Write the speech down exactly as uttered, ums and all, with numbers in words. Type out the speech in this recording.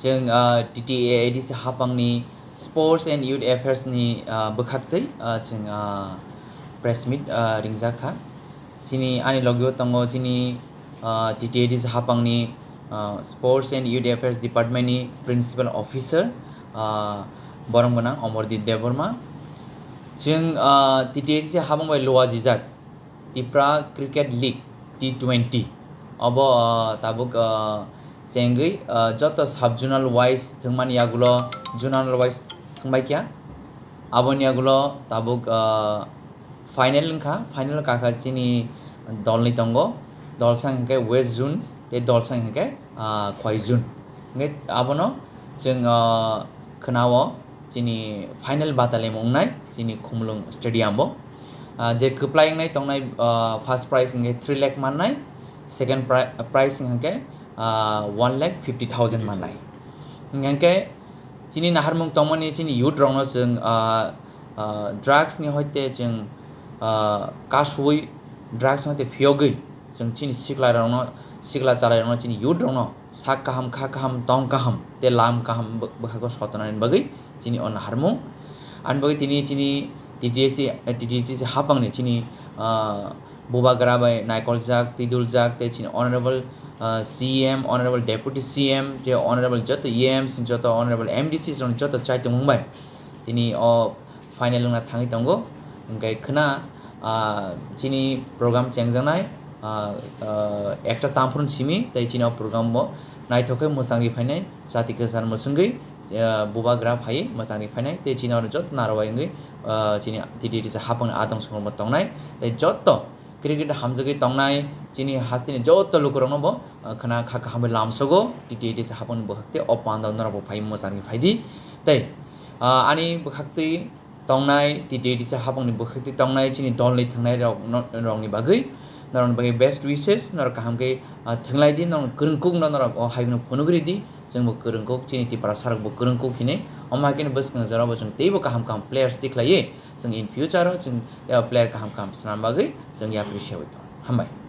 Chwng, ah, T T A A D C hapangni Sports and Youth Affairs ni, ah, bwkhaktwi, ah, chwng, ah, press meet, ah, ringjak kha. Chini ani logio tongo chini, ah, T T A A D C hapangni, ah, Sports and Youth Affairs Department ni Principal Officer, ah, borok gwnang Omordeep Debbarma. Chwng, ah, T T A A D C hapang bai luajijak Tipra Cricket League T twenty. Obo, ah, tabuk, ah, chengwi, ah, joto sub-zonal wise thwngmani yagulo zonal wise thwngbai kha. Aboni yagulo tabuk, ah, final wngkha, final kakha chini dolni tongo, dolsang hinkhe West Zone tei dolsang hinkhe, ah, Khwai Zone. Hinkhe abono chwng, ah, khwnao chini final batalemo wngnai chini Khumulwng Stadium bo. Ah, je kwplai wngnai tongnai, ah, first prize hinkhe three lakh mannai, second pri-, prize hinkhe, ah, one lakh fifty thousand mannai. Hinkhe chini naharmung tongmani chini youth rokno chwng, ah, ah, drugs ni hoite chwng, ah, kasui drugs ni hoite phiyogwi chwng chini sikla rokno, sikla chwrai rokno chini youth rokno sak kaham, kha kaham, tong kaham, tei lam kaham bw-, bwkhago sotonani bagwi chini o naharmung. Ani bagwi tini chini T T A C, eh, T T A A D C hapangni chini, ah, bubagra bai naikoljak, twiduljak, tei chini honorable, ah, C M, honorable deputy C M, tei honorable joto E Ms, joto honorable M D Cs rokni joto chaitongmung bai tini o final wngna thangwi tongo. Hinkhe khwna, ah, chini program chengjaknai, ah, ah, ekta tamphru simi tei chini o program bo naithok khe mwchangwi phainai, chati kwchar mwchwngwi, ah, bubagra phaiwi mwchangwi phainai tei chini oro joto narwai wngwi, ah, chini T T A A D C hapangni adong songbo tongnai tei joto cricket hamjagwi tongnai chini hasteni joto lukurokno bo, ah, khwna kha kaham bai lamsogo T T A A D C hapangni bwkhak tei o panda norokbo phaiwi mwchangwi phaidi tei, ah, ani bwkhaktwi tongnai, T T A A D C hapangni bwkhaktwi tongnai chini dolni thwngnai rok no-, rokni bagwi, norokni bagwi best wishes, norok kaham khe, ah, thwnglai di, norok kwrwngkukno norok o hayungno phunugwi ridi, chwngbo kwrwngkuk, chini Tiprasa rokbo kwrwngkuk hinwi, omo hai kheno bwskang jorabo chwng teibo kaham kaham players tikhlaiwi, chwng in future o chwng, eh, player kaham kaham swnam bagwi chwng yapri sewi tongo. Hambai.